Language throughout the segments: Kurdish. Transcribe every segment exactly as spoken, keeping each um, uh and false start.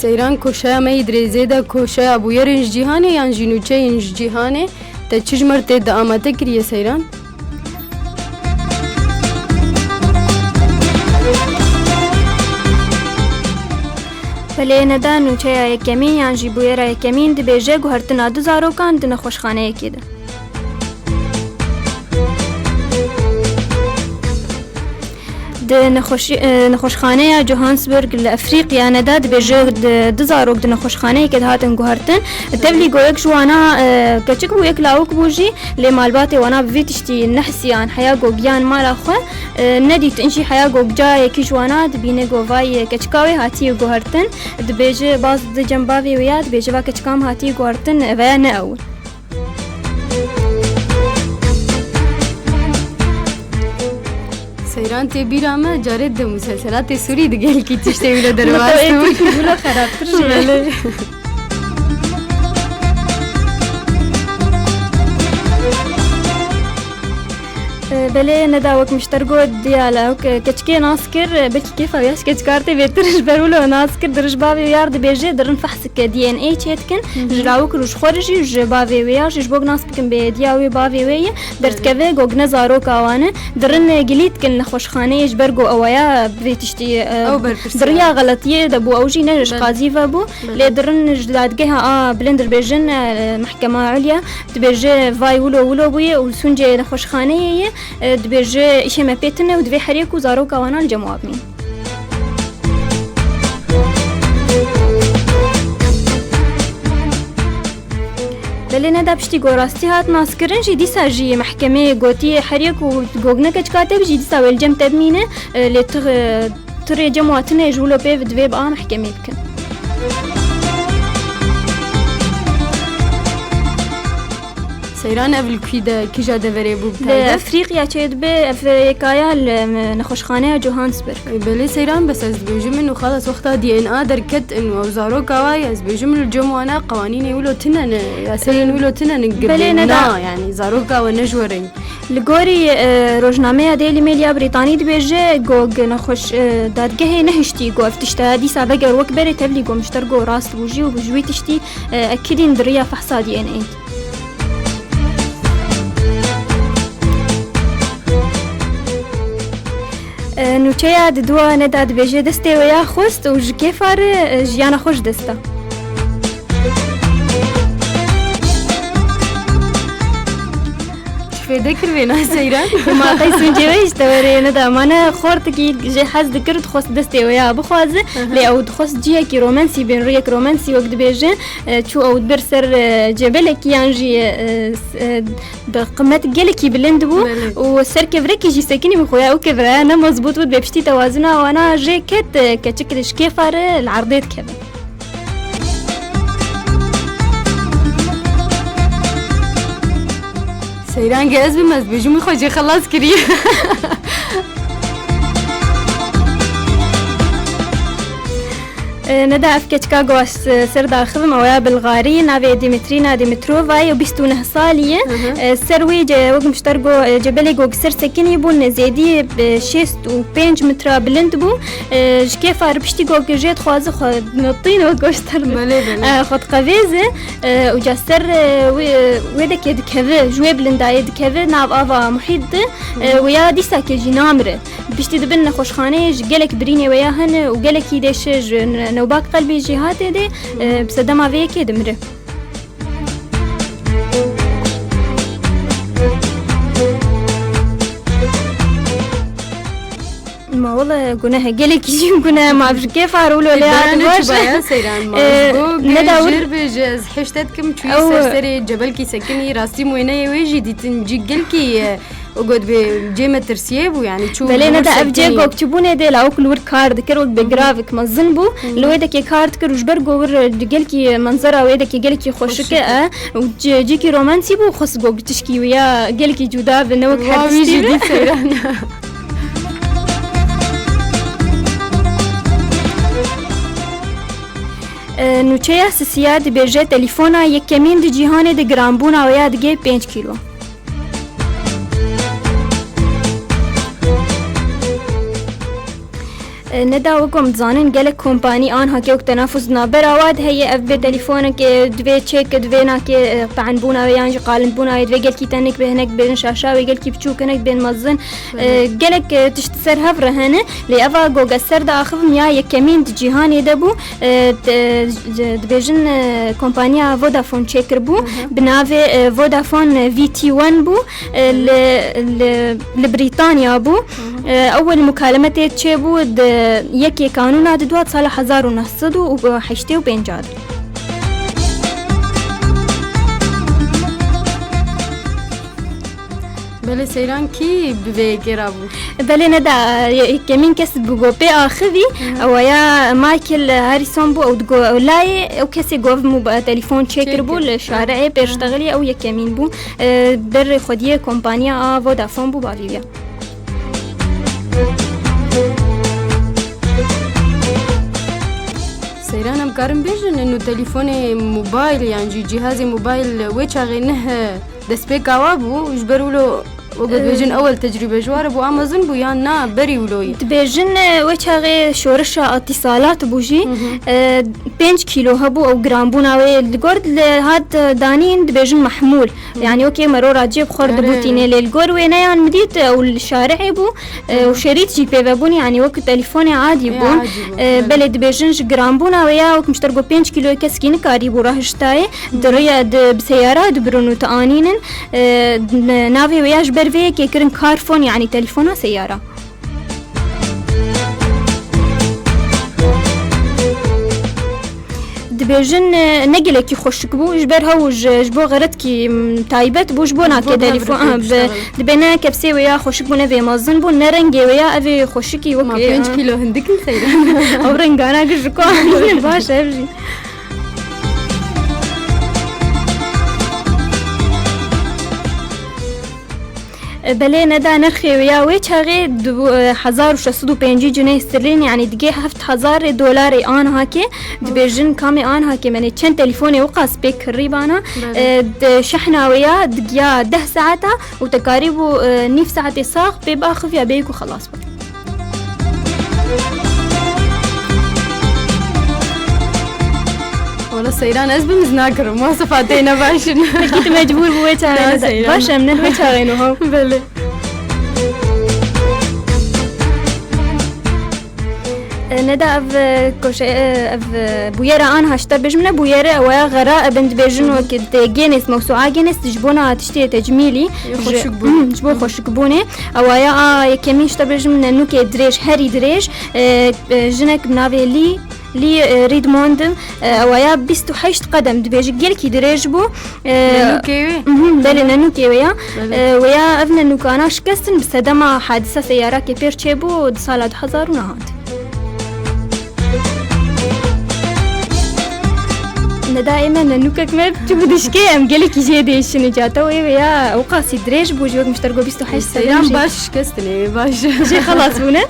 Seyran, koşeya me yî dirêzê de koşeya bûyerên ji cîhanê yan jî nûçeyên ji cîhanê, te çi ji me re tê de amade kiriye Seyran? Belê, Neda, nûçeya yekemîn yan jî bûyera yekemîn dibêje guhertina du zarokan di nexweşxaneyekê de. Di nexweşî-, e, nexweşxaneya Johannesburg li Efrîqya, Neda, dibêje di, du zarok di nexweşxaneyekê de hatin guhertin. Tevlî go yek ji wana, e, keçik bû, yek lawik bû jî, lê malbatê wana bi vî tiştî nehisiyan, heya go giyan mala xwe, e, nedîtin jî, heya go cayekî ji wana dibîne go vay keçika wê hatiye guhertin. Dibêje, baz dide cem bavê wê ya, dibêje, va keçika min hatiye guhertin, ev ya ne ew in. Seyran, tê bîra me, carê di muselselatê Sûrî de gelkî tiştê wilo derbas bû. Tirkî wilo xerabtir jî. Belê. E, belê, Neda, wek min ji te re got, diyala, wek, e, keçikê nas kir, e, belkî kêfa wî ya ji keçikar tê bêtir, ji ber wilo nas kir, di rij bavê wî ya re dibêje, dirin fehsike D N A çê dikin, ji lawik re, ji xwe re jî û ji bavê wê ya jî, ji bo nas bikin bê hêdiya wê bavê wê ye, derdikeve go ne zaroka wan e, dirin, e, gilî dikin nexweşxaneyê ji ber go ew ya bi vê tiştî, e, Ew berpirsiyar. Di riya xeletiyê de bû, ew jî ne ji Belê. Qazî ve bû, Belê. Lê dirin ji dadgeha a bilind dibêjin, e, Mehkema Ulya, dibêje vay wilo wilo bûye û li sûncê nexweşxaneyê ye, e, dibêje îşê me pê tune û divê herê ku zaroka wana li cem wa bimîn. Belê, Neda, piştî ku rastî hat naskirin jî, dîsa jî mehkemeyê gotiye herê ku gog ne keçika te bi jî dîsa wê li cem te bimîne, e, lê tu, e, tu rê cem wa tune ji wilo pê divê bi a mehkemê bikin. Seyran, ev li kî de, kîja deverê bû bi Li taybet? Efrîqya çêdibe, ev yekaya li, em, nexweşxaneya Johannesburg. E, belê Seyran, bes ez dibêjim min û xalas wexta D N A derket in û ew zaroka wa ye, ez dibêjim li cem wana qewanînê wilo tine ne, yasayên wilo tine ne, Belê, Neda. Na, yani zaroka we ne ji we re ye. Li gorî, e, rojnameya Daily Mail ya Brîtanî dibêje, go nexweş, e, dadgehê nehiştî, go ev tişta dîsa veger wek berê tevlî go mişter go rast bû jî û ji wî tiştî, e, ekidîn di riya fehsa D N A. E, nûçeya di dua Neda dibêje destê wê ya xwest û ji kêfa re, e, jiyana xwe ji dest da. Çi fêde kir vê na Seyran? Ma qey sûncê wê ji te were Neda, ma ne xortikî jê hez dikir, dixwest destê wê ya bixwaze, Aha. Lê ew dixwest ciyekî romensî bên, rûyek romensî wek dibêje, e, çû ew bir ser, e, cebelekî yan jî, e, s-, e, bi qimet gelekî bilind bû Belê. Û ser kevrekî jî sekinî bû, xwe ya ew kevraya ne mezbût bû, dibê piştî tewazuna wana jê ket, e, keçik ji kêfa re li erdê dikeve. Seyran, ge ez bim, ez dibêjim wî xwe jê xelas kiriye. E, Neda, ev keçika go ez, e, ser daxivim, ew ya Bilgarî, navê Dimitrina Dimitrova ye û bîst û neh salî ye. Hı hı. E, ser wê ce-, wek min ji te re go, e, cebelê go ser sekinî bûn, zêdî, e, şêst û pênc metra bilind bû. E, ji kêfa re piştî go jê dixwaze xwe nitîn wek goşter Belê, belê. E, xwe diqevêze. E, û ca ser, e, wê, wê dekê dikeve, ji wê bilindayê dikeve nav ava muhît de, e, wê ya dîsa ke jî namire. Piştî dibin nexweşxaneyê ji gelek birînê wê ya hene û gelekî dê şi ji ne-, newbak qelbî jî hatê dê, e, bi sedema vê yekê dimire. Ma wele guneh e, gelekî jî guneh e, ma ji kêfa re wilo lê Bera hat ne baş. Çubaya Seyran, ma Ee, ji bo ne da gel wir- jêr bêje, ez hişte dikim çûyî Ew- ser serê cebelkî sekinî, rastî wêneyê wê jî dîtin cî gelkî, e, û got bê cê me tirsiyê bû, yani çû Belê ne da ev cê sekinî. Gok çi bûnê dê lawik li wir kar dikir, wek bê giravik mezin bû. Li wê dekê kar dikir û ji ber go wir, e, gelkî menzera wê dekê gelkî xweşik e, Xweşik e. Û cî-, cîkî romansî bû, xwest go tişkî wî ya gelkî cuda bi ne wek her Wa wî tiştî jî bi. Dî Seyran. E, nûçeya sisiya dibêje telefona yekemîn di cîhanê de giranbûna wê ya digê pênc kîlo. E, Neda, wek em dizanin, gelek kompanî anha ke wek tenafus di navbera wa de heye, ev bê telefonekê divê çêke, divê nake, e, pehnbûna wê yan jî qalindbûna wê, divê gelkî tenik bê, hinek bên şaşa wê gelkî biçûk, hinek bên mezin. E, gelek, e, tişt ser hev re hene, lê eva goge ser de axivim ya yekemîn di cîhanê de bû. E, di-, dibêjin, e, kompaniya Vodafone çêkiribû. Bi navê, e, Vodafone V T One bû. E, li, li, li Brîtanya bû. E, ewil mukalemê tê çêbû di yekê kanûna di dua sala hezar û neh sed û heştê û pênc de. Belê, seyran kî bi vê yekê rabû? Belê, Neda, yekemîn kes bi go pê axivî, ew ya Michael Harrison bû, ew digo, ew layê, ew kesê go ev moba-, telefon çêkiribû, çêkir, li şarê pêştexilî ew yekemîn bû. E, berê xwediyê kompaniya a Vodafone bû bavî ya. Seyran, em karin bêjin, inu telefonê mobayl yan jî cîhazê mobayl wê çaxê neh destpêka wa bû, ji ber wilo, wek dibêjin, ewel tecrûbe ji wa re bû, a mezin bû yan na berî wilo yî? Dibêjin, e, wê çaxê şorişa îtîsalat bû jî, e, pênc kîlo hebû, ew giranbûna wê li gor li hat, e, danîn dibêjin mehmûl. Yanî wekî mero ra cêb xwe dibûtîne, lê li gor wê ne yan min dît, ew li şarê bû, e, û şerît jî pê ve bûn, yanî wek telefonê adî bûn. E, belê, dibêjin ji giranbûna wê ya, wek min ji te re got, pênc kîloyê keskî nikarîbû rahiştayê, di rêya, di, bi seyara dibirin û dianînin, e, n-, navê wê ya ji ber vê yekê kirin Carphone, yanî telefona seyara. Dibêjin, e, ne gelekî xweşik bû, ji ber hew ji, ji bo xeretkî, m, taybet bû, ji bo nake telefon, ah, bi, dibê ne kepsê wê ya xweşik bû, ne vê mezin bû, ne rengê wê ya, ev ê xweşikî wek, ma, e, pênc kîlo hindik in seyran. Ew rengana gi ji ku baş ev jî. E, belê, Neda, nirxê wê ya wê çaxê du, e, hezar û şeş sed û pêncî cinê sterlîn, yanî digê heft hezar dolarê anhakê. Dibêjin kamê anhakê, menê çend telefonê wqas pê kirîbana. Belê. E, di şehna wê ya digiya deh saeta û te karîbû, e, nîv saetê sax pê biaxiviya bêyî ku xelas bû. Wala seyran ez bi min nakirim. Wasifa tê ne baş in. Belkî tu mecbûr bû wê çaxê. Na, ne seyran. Baş em ne wê çaxê no ha. Belê. E, Neda, ev, e, koşe, e, ev, e, bûyera anha ji te bêjim ne bûyere, ew ya xera, e, bin dibêjin wek te Guinness, mewsûa Guinness, ji bona tiştê tecmîlî, ji, xweşikbûn, ji bo xweşikbûnê. Ew ya a yekemîn ji te bêjim ne nûkê dirêj, herî dirêj, e, e, jinek bi navê Lee, Lee, e, Redmond, e, ew ya bîst û heşt qedem dibêje, gelkî dirêj bû. E, Nenûkê wê? Mhm, belê, nenûkê wê ya. Belê. E, wê ya ev nenûkana şikestin bi sedema hadisa seyarakê pêr çêbû di sala du hezar û nehand. Neda, ê me nenûkek me çi bi dişkê em gelekî jê dêşin îcata wê wê ya ew qasî dirêj bû ji wek min ji te re got bîst û heşt sedem. Seyran jî baş şikestin ê, baş. Jê xelas bûne.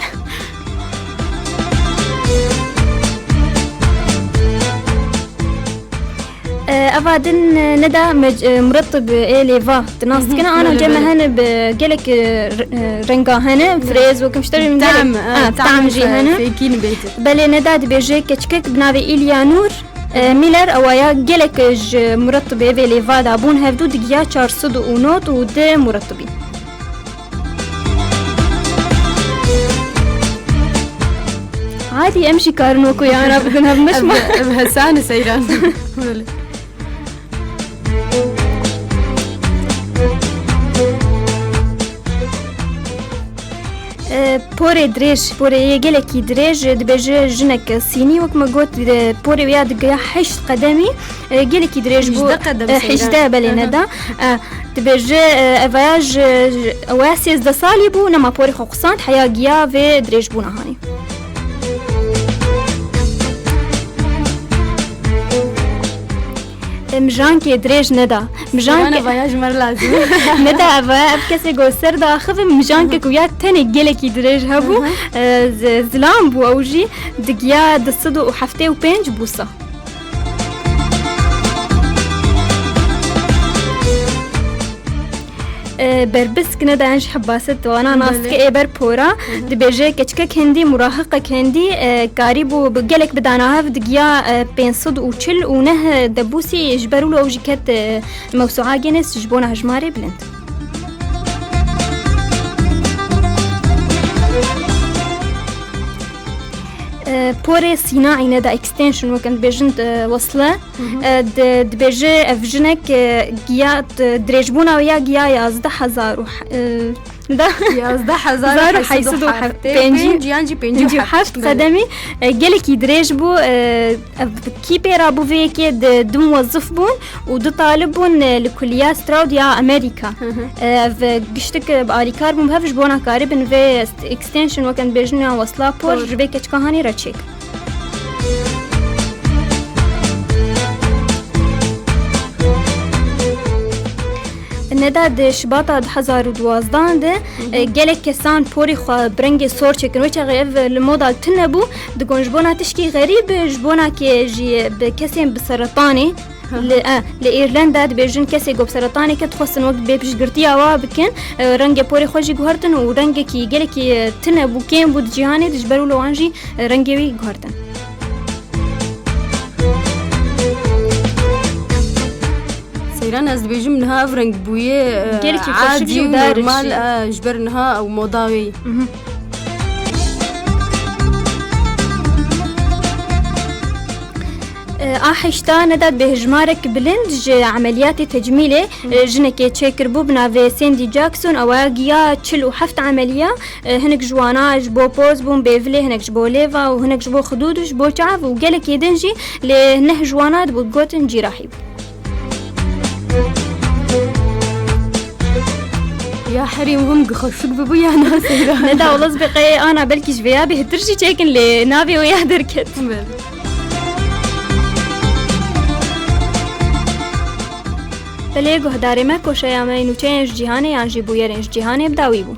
E, eva din, e, Neda mec-, e, muretib ê lêva. Di nas dikine, ana cem me hene bi gelek, e, r-, e, renga hene. Firêz, wek min ji te re tam, e, tam jî hene. Belê, Neda dibêje keçikek bi navê Îlya Nûr, e, Miller, ewa ya gelek ji muretibê vê lêva de bûn hevdu digiya çar sed û nod û di muretibî. Adî em jî karin wekû yana bidin hev, mişma. Ev, ev hesan e seyran. Belê. E, porê dirêj, porê yê gelekî dirêj, dibêje jinek Sînî, wek me got, e, porê wê ya digiya heşt qedemî. E, gelekî dirêj bû. Hejdeh qedem, e, seyran. Hejdeh, belê, aha. Neda. E, dibêje, e, evaya ji, ji, ew ya sêzdeh salî bû, nema porê xwe qusand, heya giya vê dirêjbûna hanî. E, mijankê dirêj Neda. Mijankê. Seyran, evaya ji me re lazim. Neda, evaya ev kesê ku ser diaxive, mijankek ku ya tenê gelekî dirêj hebû. Aha. E, z-, zilam bû ew jî, digiya du sed û heftê û pênc bûsa. E, berbisk ne dayan ji hebbaset wana nas Belê. dike ê ber pora. Hı hı. Dibêje keçikek hindî, murahiqek hindî, e, karîbû bi gelek bi danahev digiya, e, pênc sed û çil û neh debûsî ji ber wilo ew jî ket, e, mewsûa Guinness ji bona hejmarê bilind. E, porê sînaî ne da extension wek em dibêjin, e, wesle. Hı hı. E, di-, dibêje ev jinek, e, giya, di-, dirêjbûna wê ya giya yazdeh hezar û he-, e, da Yazdeh hezar û heyt sed û heftê û pênc yan jî pêncî û heft qedemî, e, gelekî dirêj bû, e, ev kî pê rabû vê yekê di du muwezif bûn û du talib bûn, e, li kuliya Stroud ya Amerîka. Hı hı. E, ev giştik, e, bi alîkar bûn bi hev ji bona karibin vê st-, extension wek em dibêjin yan wesla por Por. ji vê keçika hanê re çêk. Neda di Şibata du hezar û duwazdeh de, Hı hı. e, gelek kesan porê xwe bi rengê sor çêkin. Wê çaxê ev li moda tune bû. Digon ji bona tişkî xerîb, ji bona ke jî bi kesên bi seretanê Hı hı. li, e, li Îrlanda dibêjin kesê ku bi seretanê ke dixwestin wek bê piştgirtiya wa bikin, e, rengê porê xwe jî guhertin û rengekî gelekî, e, tune bû, kêm bû di cîhanê de, ji ber wilo wan jî, e, rengê wî guhertin. Seyran, ez dibêjim niha ev reng bûye, e, Gelekî xweşik adî jî û û dar normal, jî. e, ji ber niha ew moda wê. Mhm. E, a heşta ne da bi hejmarek bilind ji emeliyatê tecmîlê, e, jinekê çêkiribû bi navê Sandy Jackson, ew giya çil û heft emeliya, e, hinek ji wana ji bo poz bûn bêvilê, hinek ji bo lêva û hinek ji bo xidûd û ji bo çav û gelekê din jî, lê neh ji wana dibû gotin cîrahî bû. Ya herî muhim xweşik bibû ya na Seyran. Ne da wela ez bê qey ana belkî ji vê ya bêhtir jî çêkin lê navê wê ya derket. Belê. Belê guhdarê me, koşeya me nûçeyên ji cîhanê yan jî bûyerên ji cîhanê bi dawî bû.